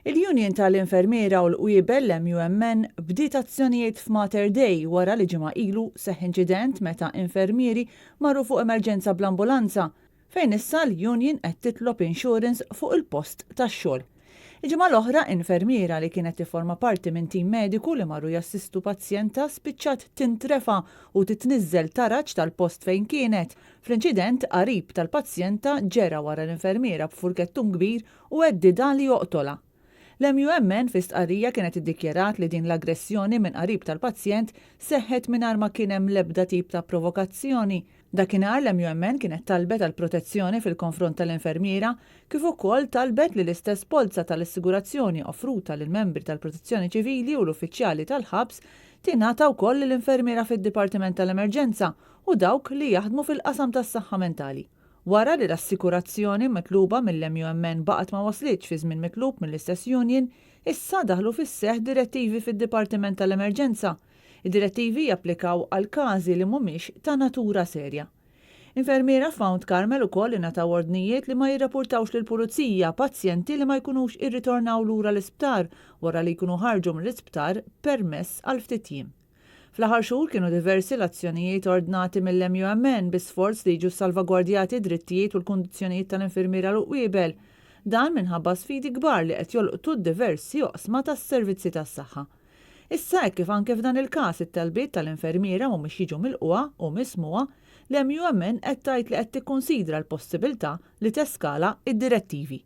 Il-Union tal-Infermiera u l-Qwiebel, l-MUMN, bdiet azzjonijiet f'Mater Dei wara li ġimgħa ilu seħħ inċident meta infermieri marru fuq emerġenza bl-ambulanza, fejn issa l-union qed titlob insurance fuq il-post tax-xogħol. Il-ġimgħa l-oħra infermiera li kienet tifforma parti minn tim mediku li marru jassistu pazjenta spiċċat tintrefa' u titniżżel taraġ tal-post fejn kienet. Fl-inċident, qarib tal-pazjenta ġera wara l-infermiera b'furkettun kbir u heddidha li joqtolha. L-MUMN fi stqarrija kienet iddikjarat li din l-aggressjoni minn qarib tal-pazjent seħħet mingħajr ma kien hemm l-ebda tip ta' provokazzjoni. Dakinhar l-MUMN kienet talbet għal protezzjoni fil-konfront tal-infermiera kif ukoll talbet li l-istess polza tal-assigurazzjoni offruta lill-membri tal-Protezzjoni Ċivili u l-uffiċjali tal-ħabs tingħata wkoll lill-infermiera fid-Dipartiment tal-Emerġenza u dawk li jaħdmu fil-qasam tas-saħħa mentali. Wara li l-assikurazzjoni mitluba mill-MUMN baqgħet ma waslitx fiż-żmien mitlub mill-istess union, issa daħlu fis-seħħ direttivi fid-Dipartiment tal-Emerġenza. Id-direttivi japplikaw għal każi li mhumiex ta' natura serja. Infermiera f'Mount Carmel ukoll ingħataw ordnijiet li ma jirrapurtawx lill-Pulizija pazjenti li ma jkunux irritornaw lura l-isptar wara li jkunu ħarġu mill-isptar b'permess għal ftit jiem. Fl-aħħar xhur kienu diversi l-azzjonijiet ordnati mill-MUMN bi sforz li jiġu ssalvagwardjati d-drittijiet u l-kundizzjonijiet tal-infermiera l-qwiebel. Dan minħabba sfidi kbar li qed jolqtu d-diversi oqsma tas-servizzi tas-saħħa. Issa hekk kif anke f'dan il-każ it-talbiet tal-infermiera mhumiex jiġu milqugħa u mismugħa, l-MUMN qed tgħid li qed tikkunsidra l-possibiltà li teskala d-direttivi.